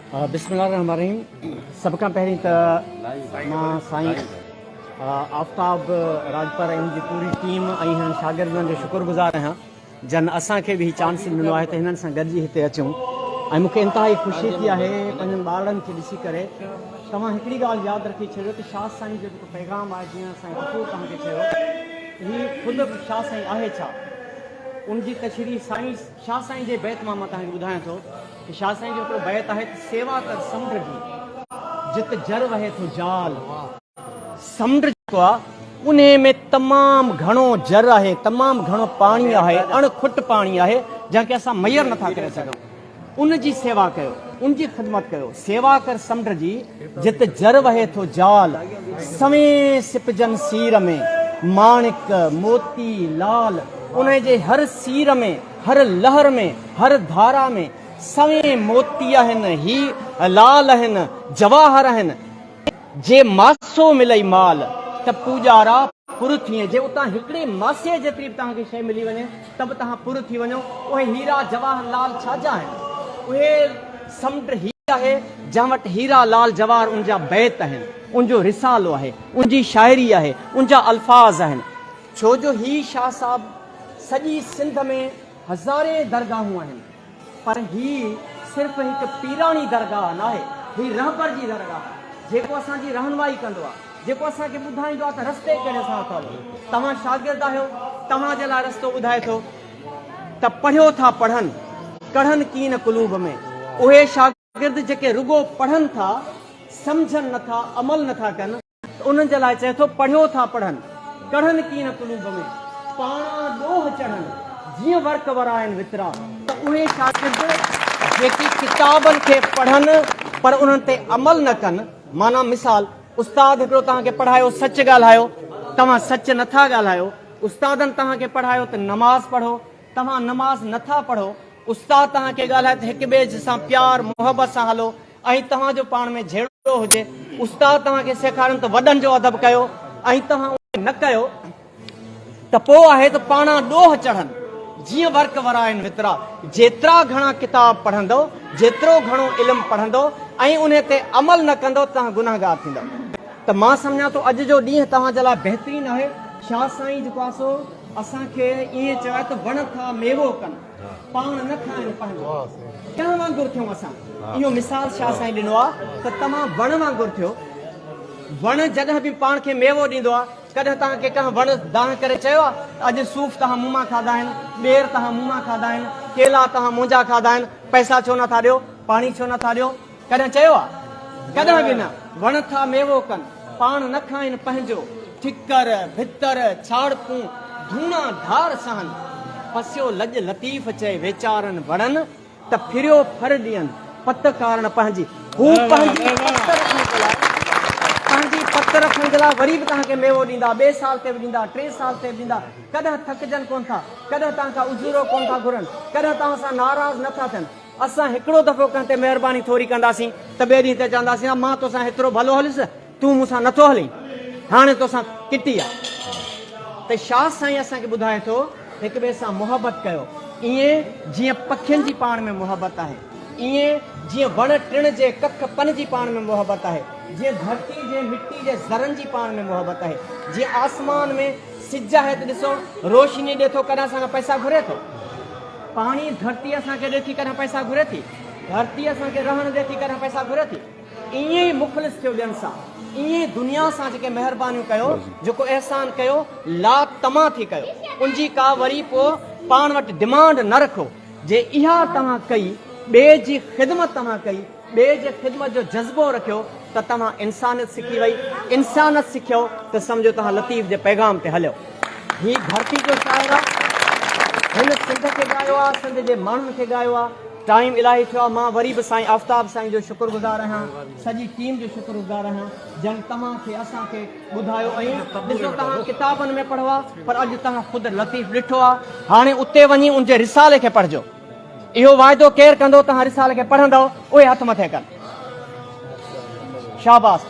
بسم الله الرحمن الرحيم سڀ کان پهرين ته مان سائين آفتاب راڄپر ۽ ان جي پوري ٽيم ۽ هنن شاگردن جو شڪر گذار آهيان جن اسان کي به هي چانس ڏنو آهي ته هنن سان گڏجي هتي اچون ۽ مون کي انتهائي خوشي ٿي آهي پنهنجن ٻارڙن کي ڏسي ڪري توهان هڪڙي ڳالهه ياد رکي ڇڏيو ته شاهه سائين جو جيڪو پيغام آهي جيئن سائين غفور توهان کي چيو هي خود شاهه سائين آهي ڇا ان جي تشريح سائين شاهه سائين جي بيت مان مان توهان کي ٻڌايان ٿو ته شاهه سائين جو هڪڙو بيت آهي ته سيوا ڪر سمنڊ جي جت جر وهي ٿو جال. سمنڊ جيڪو آهي انهي ۾ تمام گهڻو جر آهي، تمام گهڻو پاڻي آهي، اڻ کٽ پاڻي آهي جنهن کي اسان ميئر نٿا ڪري سگهون. ان جي سيوا ڪيو، ان جي خدمت ڪيو. سيوا ڪر سمنڊ جي جت جر وهي ٿو جال. سوين سپجن سير ۾ ماڻڪ، موتي، لال. انهي جي هر سير ۾، هر لهر ۾، هر ڌارا ۾ سوين موتي آهن، هي لال آهن، جواهر آهن. جي ماسو ملئي مال، ته پوڄارا پر ٿئين. جي اتان هڪڙي ماسي جيتري به توهان کي شيء ملي وڃي، ته به توهان پر ٿي وڃو. اهي هيرا جواهر لال ڇا جا آهن؟ اهي سمنڊ هي آهي، جنهن وٽ هيرا لال جواهر ان جا بيت آهن، ان جو رسالو آهي، ان جي شاعري آهي، ان جا الفاظ آهن. ڇو جو هي شاهه صاحب سڄي سنڌ ۾ هزارين درگاهون آهن پر هي صرف هڪ پيراڻي درگاهه ناهي، هي رهبر جي درگاهه آهي، جيڪو اسان جي رهنمائي ڪندو آهي، جيڪو اسان کي ٻڌائيندو آهي ته رستي ڪهڙي سان ٿو هلو. توهان شاگرد آهيو، توهان جي لاء رستو ٻڌائي ٿو ته پڙهيو ٿا پڙهن، ڪڙهن ڪين قلوب ۾. اهي شاگرد جيڪي رڳو پڙهن ٿا، سمجهن نٿا، عمل نٿا ڪن، ته انهن جي لاء چئي ٿو، پڙهيو ٿا پڙهن، ڪڙهن ڪين قلوب ۾، پاڻان ڏوهه چڙهن، جيئن ورق ورائن وترا. ته اهي شاگرد جيڪي ڪتابن کي پڙهن پر انهن تي عمل نه ڪن، معنيٰ مثال، استاد هڪڙو توهان کي پڙهايو سچ ڳالهايو، توهان سچ نه ٿا ڳالهايو، استادن توهان کي پڙهايو ته نماز پڙهو، توهان نماز نه ٿا پڙهو، استاد توهان کي ڳالهائي ته هڪ ٻئي سان پيار محبت سان هلو، ۽ توهان جو پاڻ ۾ جهيڙو هجي، استاد توهان کي سيکارين ته وڏن جو ادب ڪيو ۽ توهان اهو نه ڪيو ته پوء آهي ته پاڻان ڏوهه چڙهن، جيئن ورق ورائن وترا. جيترا گهڻا ڪتاب پڙهندؤ، جيترو گهڻو علم پڙهندؤ ۽ انهي تي عمل نه ڪندؤ ته توهان گنهگار ٿيندؤ. ته مان سمجهان ٿو اڄ جو ڏينهن توهان جي لاء بهترين آهي. شاهه سائين جيڪو آهي سو اسان کي ائين چيو آهي ته وڻ ٿا ميوو ڪن. پاڻ نه کائن پنهنجو ڪنهن وانگر ٿيون اسان اهو مثال شاهه سائين ڏنو آهي ته توهان وڻ وانگر ٿيو وڻ جڏهن به پاڻ کي ميوو ڏيندو آهي ڪڏهن توهان کي ڪنهن وڻ دانهن ڪري چيو آهي ته اڄ صوف توهان مون مان کاڌا آهن ٻير توهان مون مان کاڌا آهن ڪيلا توهان منهنجا کاڌا آهن پئسا ڇو نٿا ڏيو پاڻي ڇو نٿا ڏيو ڪڏهن چيو آ؟ ڪڏهن به نه. وڻ ٿا ميوو ڪن، پاڻ نه کائن پنهنجو. ٺڪر، ڀتر، ڇاڙڪون، ڌوڻا ڌار سهن. پسيو لڄ لطيف چئي ويچارن وڻن، ته ڦريو ڦر ڏين، پت ڪارڻ پنهنجي. هو پنهنجي پت رکڻ جي لاء، پنهنجي پت رکڻ جي لاء وري به توهان کي ميوو ڏيندا، ٻئي سال تي به ڏيندا، ٽئين سال تي به ڏيندا. ڪڏهن ٿڪجن ڪونه ٿا، ڪڏهن توهان کان اجورو ڪونه ٿا گهرن، ڪڏهن توهان سان ناراض نه ٿا ٿين. اسان هڪڙو دفعو ڪنهن تي مهرباني ٿوري ڪنداسين ته ٻئي ڏينهن تي چونداسين ها مان توسان هيترو ڀلو هليس تون مون سان نٿو هلين هاڻي توسان ڪٽي آ ته شاهه سائين اسان کي ٻڌائي ٿو هڪ ٻئي سان محبت ڪيو ائين جيئن پکين جي پاڻ ۾ محبت آهي ائين جيئن وڻ ٽڻ جي ڪک پن جي پاڻ ۾ محبت آهي جيئن ڌرتي جي مٽي جي ذرن جي پاڻ ۾ محبت آهي جيئن آسمان ۾ سج آهي ته ڏسو روشني ڏي ٿو ڪڏهن اسان کان پئسا گهري ٿو. پاڻي ڌرتي اسان کي ڏي ٿي ڪڏهن پئسا گهري ٿي، ڌرتي اسان کي رهڻ ڏي ٿي ڪڏهن پئسا گهري ٿي. ائين ئي مخلص ٿيو ٻين سان، ائين ئي دنيا سان جيڪي مهربانيون ڪيو، جيڪو احسان ڪيو، لا طمع ٿي ڪيو، ان جي ڪا وري پوء پاڻ وٽ ڊمانڊ نه رکو. جي اها توهان ڪئي، ٻئي جي خدمت توهان ڪئي، ٻئي جي خدمت جو جذبو رکيو ته توهان انسانيت سکي وئي، انسانيت سکيو ته سمجهو توهان لطيف جي پيغام تي هليو. هي ڌرتي جو شاعر آ، هن سنڌ کي ڳايو آ، سنڌ جي ماڻهن کي ڳايو آ. ٽائيم الاهي ٿيو آ، مان وري به سائين آفتاب سائين جو شڪر گذار آهيان، سڄي ٽيم جو شڪر گذار آهيان جن توهان کي اسان کي ٻڌايو ۽ ڏسو توهان ڪتابن ۾ پڙهيو آ پر اڄ توهان خود لطيف ڏٺو آ، هاڻي اتي وڃي ان جي رسالي کي پڙهجو. اهو واعدو ڪير ڪندو توهان رسالي کي پڙهندؤ اهي هٿ مٿي ڪن. شاباس.